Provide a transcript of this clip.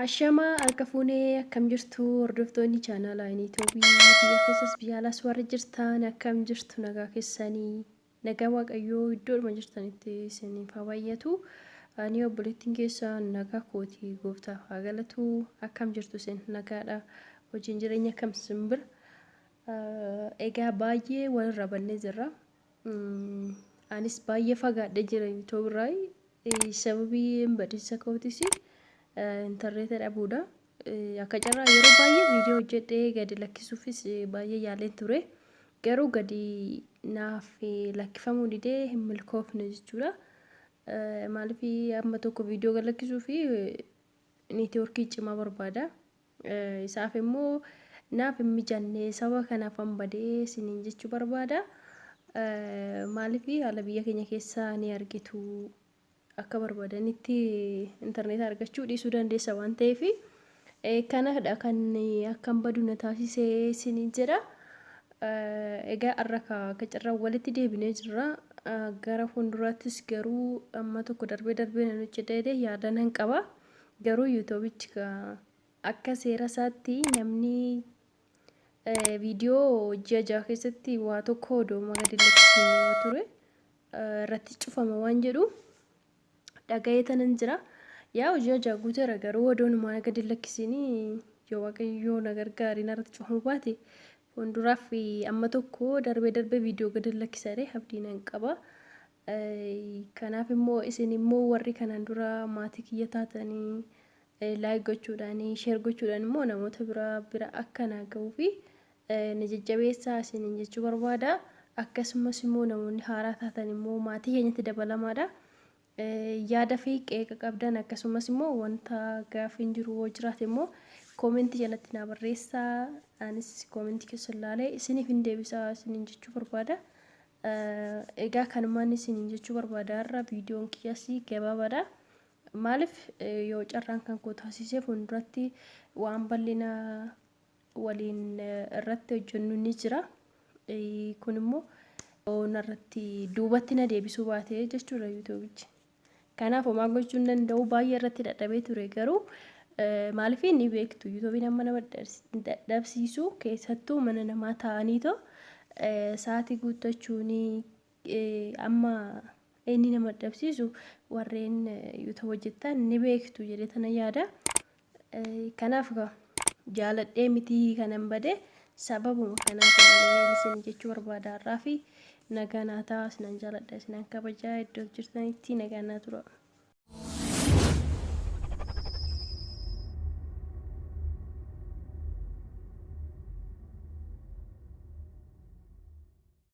Ashamaa harka fuunee akkam jirtu hordoftoonni chaanaala Itoophii biyya keessas biyya alaas warri jirtan akkam jirtu nagaa keessanii nagaa waaqayyoo iddoodhuma jirtanitti isiniif haa baay'atu. Ani obboleettiin keessan nagaa kooti gooftaaf haa galatu. Akkam jirtu isin nagaadha. Hojiin jireenya akkam isin bira. Egaa baay'ee walirraa bannee jirra. Anis baay'ee fagaadhee jira YouTube irraa. Sababii badiinsa kootis intarneeta dhabuudha. Akka carraa yeroo baay'ee viidiyoo hojjedhee gadi lakkisuufis baay'ee yaaleen ture. Garuu gadi naaf lakkifamuu didee hin milkoofne jechuudha. Maaliif amma tokko viidiyoo gad lakkisuu fi neetwoorkii cimaa barbaada. Isaaf immoo naaf hin mijanne sababa kanaaf badee isiniin jechuu barbaada. Maaliif haala biyya keenya keessaa ni argitu akka barbaadanitti intarneeta argachuu dhiisuu dandeessa waan ta'eef kanadha kan akkan badu na taasisee isiniin jedha. Egaa har'a akka carraa walitti deebinee jirra. Gara fuulduraattis garuu amma tokko darbee darbee nan hojjedha yaada nan qaba. Garuu yuutuubichi akka seera isaatti namni viidiyoo ji'a 6 keessatti waa tokko odoo gadi lakkisiin yoo ture irratti cufama waan jedhu dhaga'ee tanan jira. Yaa ji'a 6 guuteera garuu odoo numaa gadi lakkisiin yoo waaqayyoo na gargaariin irratti cufamuu baate fuulduraaf amma tokko darbee darbee viidiyoo gadi lakkisaree abdii nan qaba. Kanaaf immoo isin immoo warri kanaan dura maatii kiyya taatanii like gochuudhaan share gochuudhaan immoo namoota biraa bira akka naa ga'uu fi na jajjabeessaa isiniin jechuu barbaada. Akkasumas immoo namoonni haaraa taatan immoo maatii keenyatti dabalamaadha. Yaada fi qeeqa qabdan akkasumas immoo wanta gaaffiin jiru yoo jiraate immoo koomentii jalatti naa barreessaa. Anis koomentii keessa ilaalee isiniif hin deebisaa isiniin jechuu barbaada. Egaa kanumaan isiniin jechuu barbaada har'a viidiyoon kiyyas gabaabaadha. Maaliif yoo carraan kan koo taasisee fuulduratti waan bal'ina waliin irratti hojjennu ni jira. Kun immoo narratti duubatti na deebisuu baate jechuudha yuutuubichi. Kanaaf homaa gochuu hin danda'u baay'ee irratti dadhabee ture garuu maaliif ni beektu yuutuubiin amma nama dadhabsiisu keessattuu mana namaa taa'aniitoo sa'aatii guuttachuun amma inni nama dadhabsiisu warreen yuutuub hojjetan ni beektu jedhee tana yaada. Kanaaf jaaladhee miti kanan bade sababuma kanaaf malee isin jechuu barbaada har'aa fi nagaa naa ta'a isinan jaaladha isinan kabajaa iddoo jirtanitti nagaa naa tura.